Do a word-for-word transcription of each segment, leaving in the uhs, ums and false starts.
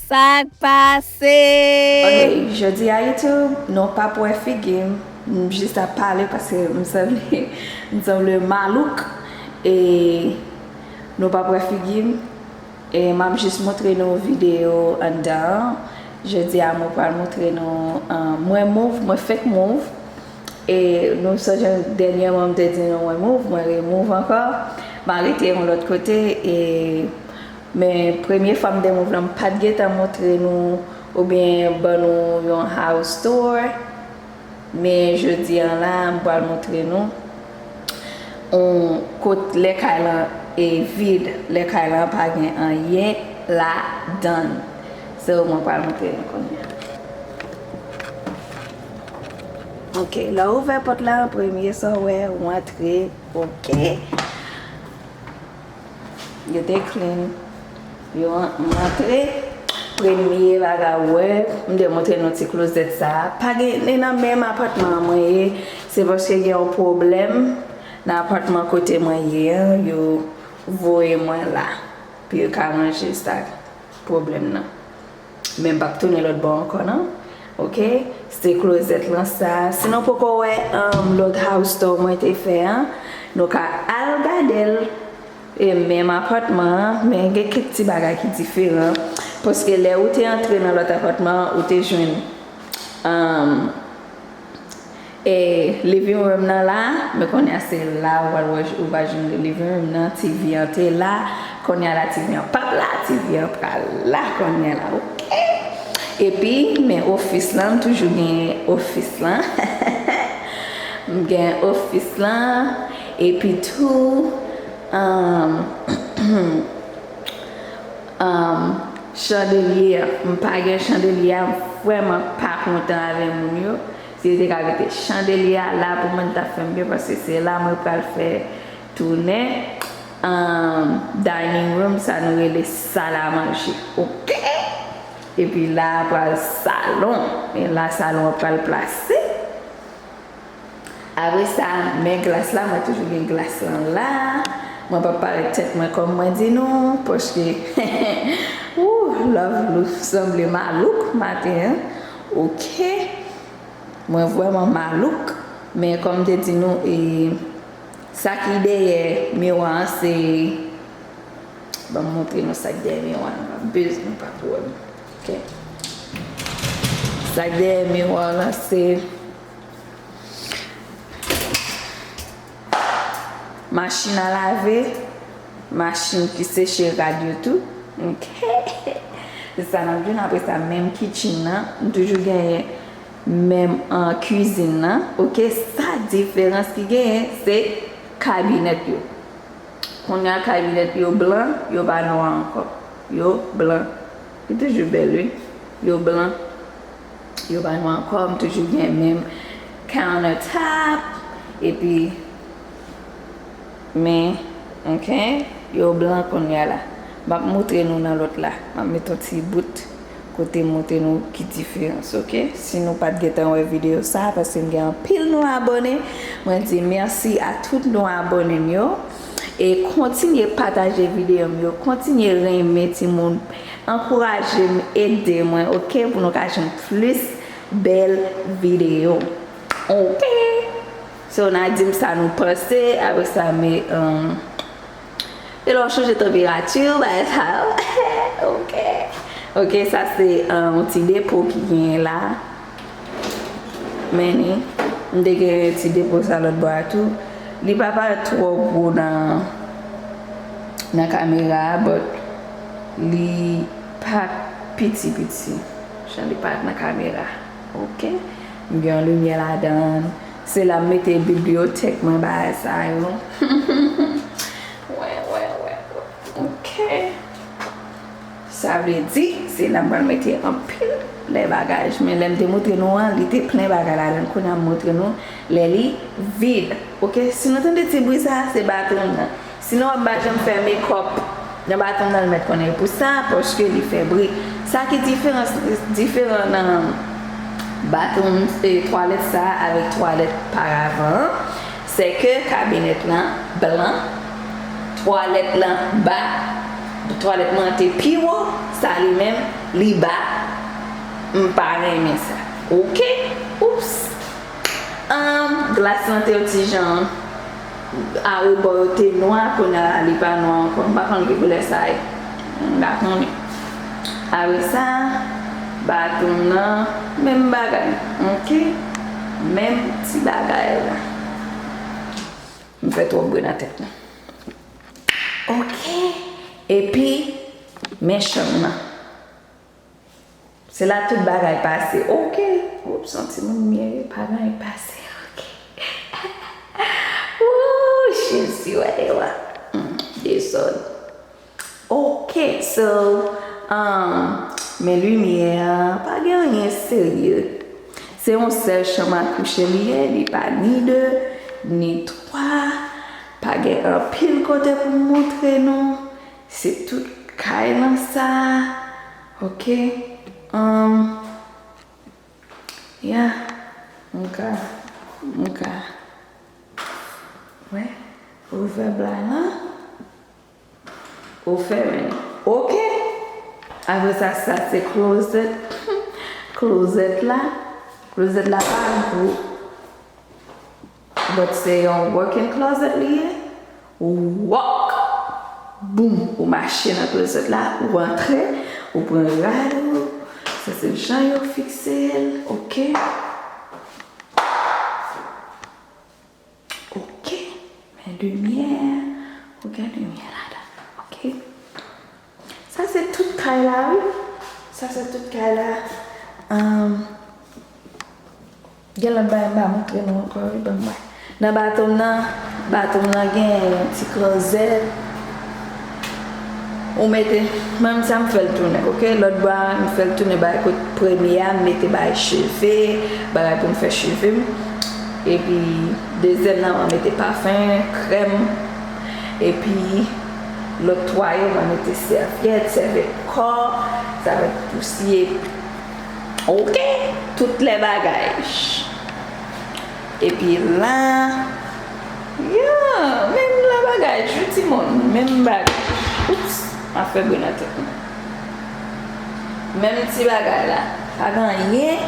Sa k pase? Ok, jodi a YouTube, nou p ap wè figi m. M jis ap pale paske m sanble, m sanble malouk. E nou p ap wè figi m. E m ap jis montre nou videyo anndan an. Jodi a, mwen pral montre nou, ah, mwen move, mwen fenk move. E nou sonje dènyèman m te di nou mwen move, mwen remove ankò. M al rete yon lòt kote, e, men premye fwa m te move lan, m pa t gentan montre nou oubyen ban nou yon house tour. Men jodi a la, m pral montre nou yon kot lè kay lan e vid, lè kay lan pa gen anyen ladan l. So, mwen pral montre nou kounye a. Ok, lè w ouvè pòt la, premye sa w wè, w antre, ok. Yo te clean. Yo an-, m antre. Premye bagay w wè, m te montre nou ti klozèt sa a. Pa gen, e nan menm apatman an mwen ye. Se paske gen yon pwoblèm nan apatman kote mwen ye an. Yo voye mwen la pou yo ka ranje sa pwoblèm nan. Men m p ap tounen lòt bò ankò non. Ok? Se klozèt lan sa. Si nou poko wè, um, lòt house tour mwen te fè an, nou ka al gade l. E menm apatman an, men gen kèk ti bagay ki diferan. Paske lè ou te antre nan lòt apatman an, ou te jwenn, um, e living room nan la, men kounye a se la ou pral wè, ou pral jwenn living room nan, T V an te la, kounye a la T V an p ap la, T V an pral la kounye a la, ok? Epi, men ofis lan, m toujou gen ofis lan. M gen ofis lan, epi tou, um, um, chandelye a, m pa gen chandelye a, m vrèman pa kontan avè moun yo. Si yo te ka mete chandelye a la pou mwen, li t ap fè m byen, paske se la mwen pral fè tounen. Um, dining room, sa nou rele sal a manje. Ok? Epi la a pral salon. E la salon an pral plase. Apre sa, men glas la, mwen toujou gen glas lan la. Mwen p ap parèt tèt mwen kòm mwen di nou, paske, ooh, Love Lou sanble malouk maten an. Ok. Mwen vrèman malouk, men kòm m te di nou, e, sa ki dèyè miwa an, se, ban m montre nou sa k dèyè miwa an, nou p ap bez-, nou p ap wè m. Ok. Sa k dèyè miwa an, se machin a lave, machin ki seche rad yo tou. Ok. Se sa n ap jwenn apre sa, menm kitchen nan, m toujou genyen menm, ah, kwizin nan. Ok, sa diferans ki genyen, se kabinèt yo. Kounye a kabinèt yo blan, yo pa nwa ankò. Yo blan. Li toujou bèl, wi. Yo blan. Yo pa nwa ankò, m toujou gen menm countertop. Epi, men, ok, yo blan kounye a la. M ap montre nou nan lòt la. M ap met yon ti bout kote m montre nou ki diferans, ok? Si nou pa t gentan wè videyo sa, paske m gen anpil nou abòne, mwen di mèsi a tout nou abòne m yo. E kontinye pataje videyo m yo, kontinye renmen timoun, ankouraje m, ede mwen, ok, pou nou ka jwenn plis bèl videyo. Ok. So, n a di m sa nou panse, apre sa, men, um, e lè w chanje tanperati w, bagay sa yo. Ok. Ok, sa se, um, yon ti depo ki genyen la. Men ni, m te gen ti depo sa lòt bò a tou. Li pa parèt twò gwo nan, nan kamera a, but li pa piti piti. Jan li parèt nan kamera. Ok. M gen yon limyè ladan l. Se la m mete bibliyotèk mwen, bagay sa yo. Wè, wè, wè, wè. Ok. Sa vle di, se la m pral mete anpil lè bagay. Men lè m te montre nou an, li te plen bagay ladan l. Kounye a m montre nou lè li vid. Ok, si nou tande ti bri sa a, se batri m nan. Si nou wè m pa janm fè makeup nan batri m nan, l mèt konnen e pou sa, paske li fè bri. Sa ki diferans, diferan nan batri m, e, twalèt sa a avèk twalèt paravan an, se ke kabinèt lan blan, twalèt lan ba, Twalèt mwen an te pi wo, sa li menm, li ba. M pa renmen sa. Oke? Oups. Ahn, glas lan te yon ti jan arebò yo te nwa, kounye a la li pa nwa ankò. M pa konn ki koulè sa ye. M pa konnen. Apre sa, baton m nan, menm bagay. Oke? Menm ti bagay la. M fè twòp bri nan tèt mwen. Oke. Epi, men chanm nan. Se la tout bagay pase. Oke. Ou santi moun mye, pa gen anyen k pase. Oke. Woo, Jezi, wè, wè. Hmm, desòd. Oke, so, um, men limyè a, pa gen anyen serye. Se yon sèl chanm a kouche li ye, li pa ni de, ni twa. Pa gen anpil kote pou m montre nou. Se tout kay lan sa. Oke. Um, yeah. M ka, m ka. Wè. Ouvè bla lan. Ou fèmen. Oke. Apre sa, sa se closet. Closet la. Closet la pa gwo. But se yon working closet li ye. Ou walk. Boom. Ou mache nan closet la. Ou antre. Ou pran rad ou. Sa se jan yo fikse l. Oke. Oke. Men limyè. Ou gen limyè ladan. Oke. Sa se tout kay la, wi. Sa se tout kay la. Um, Gen lòt bagay m pa montre nou ankò, wi, ban m wè. Nan baton m nan, baton m nan gen yon ti klozèt. Ou mete, menm sa m fè l tounen, oke? Lòt bò a, m fè l tounen bay kot premye a, m mete bay cheve, bagay pou m fè cheve m. Epi, dezyèm nan, mwen mete pafen, krèm. Epi, lòt twa yo, mwen mete sèvyèt, sèvyèt kò, sèvyèt pou siye. Oke, tout lè bagay. Epi la, yeah, menm lè bagay, wi timoun, menm bagay. Oups, m ap fè bri nan tèt mwen. Menm ti bagay la. Pa gen anyen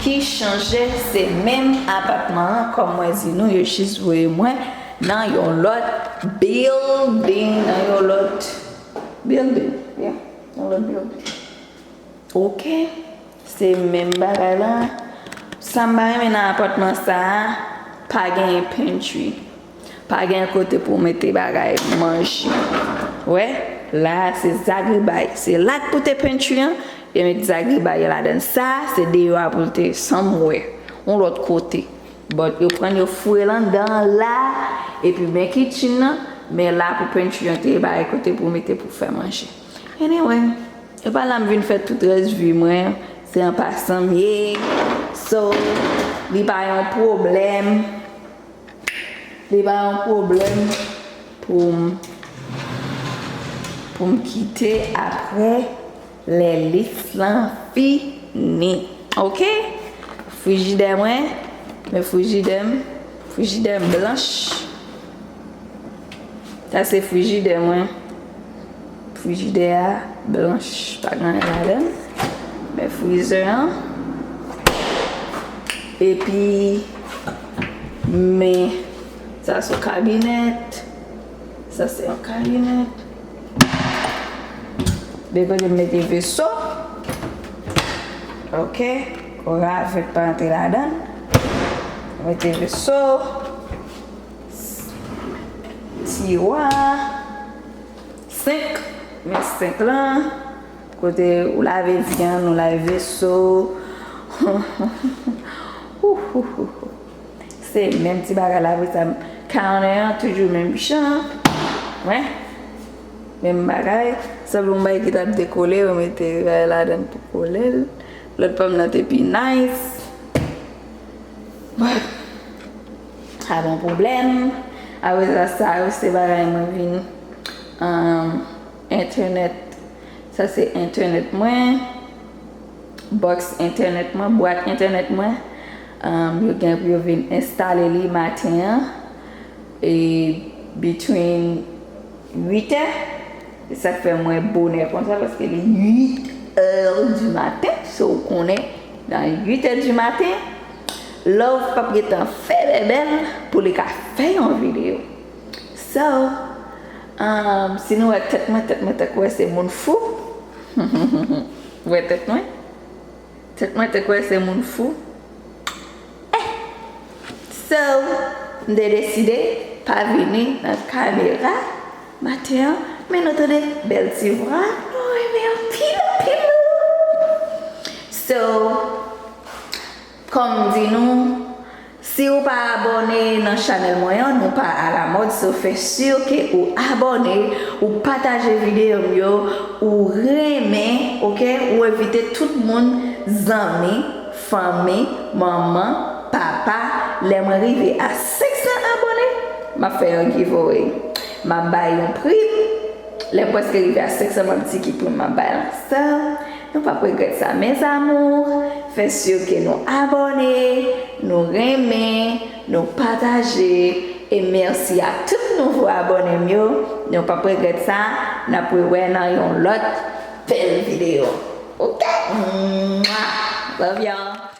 ki chanje, se menm apatman an, kòm mwen di nou, yo jis voye mwen nan yon lòt building, nan yon lòt building, yeah, yon lòt building. Oke, se menm bagay la. Sa m pa renmen nan apatman sa a, pa gen pantry. Pa gen kote pou w mete bagay manje. Wè, la a se zagribay. Se la k pou te pantry an, yo met zagribay yo ladan. Sa a, se deyò a pou l te somewhere. Yon lòt kote. But yo pran yo foure l anndan la, epi men kitchen nan, men la pou pantry an te ye, bagay kote pou mete pou fè manje. Anyway, e pa la m vin fè tout rès vi mwen, se an pasan m ye. So, li pa yon pwoblèm. Li pa yon pwoblèm pou m, pou m kite apre lè lis lan fini. Oke? Frijidè mwen, men frijidè m, frijidè m blanch. Sa se frijidè mwen. Frijidè a blanch, pa gen anyen ladan l. Men freezer an. Epi, men sa se yon kabinèt. Sa se yon kabinèt. De kote m mete veso. Oke. Ravèt pa antre ladan l. Mete veso. Tiwa. Senk. Men senk lan. Kote ou lave vyann, ou lave veso. Ouhouhou. Se menm ti bagay la, apre sa, counter an toujou menm jan. Wè. Menm bagay. Sèl yon bagay ki t ap dekole, yo mete bagay ladan pou kole l. Lòt pa m nan te pi nice. But, pa gen pwoblèm. Apre sa, sa yo se bagay mwen vin, um, entènèt. Sa se entènèt mwen. Box entènèt mwen, bwat entènèt mwen. Um, yo gen pou yo vin enstale li maten an. E between uit è Se sa k fè m wè bonè konsa, paske li uit è di maten. So, ou konnen, nan uit è di maten, Love p ap gentan fè bèbè l pou li ka fè yon videyo. So, um, si nou wè tèt mwen, tèt mwen tankou wè se moun fou. Ou wè tèt mwen? Tèt mwen tankou wè se moun fou. Eh! So, m te deside pa vini nan kamera maten an, men nou tande bèl ti vwa, nou renmen anpil, anpil. So, kòm m di nou, si ou pa abòne nan chanèl mwen an, nou pa alamòd, so fè si ke ou abòne, ou pataje videyo m yo, ou renmen, oke? Ou envite tout moun, zanmi, fanmi, manman, papa, lè mwen rive a senk san abòne, m ap fè yon giveaway. M ap bay yon pri. Lè m prèske rive a senk san, m ap di ki pri m ap bay la. So, nou p ap regrèt sa, mes amours. Fè si ke nou abòne, nou renmen, nou pataje. E mèsi a tout nouvo abòne m yo. Nou p ap regrèt sa. N ap rewè nan yon lòt bèl videyo. Oke? Mwah! Love y'all.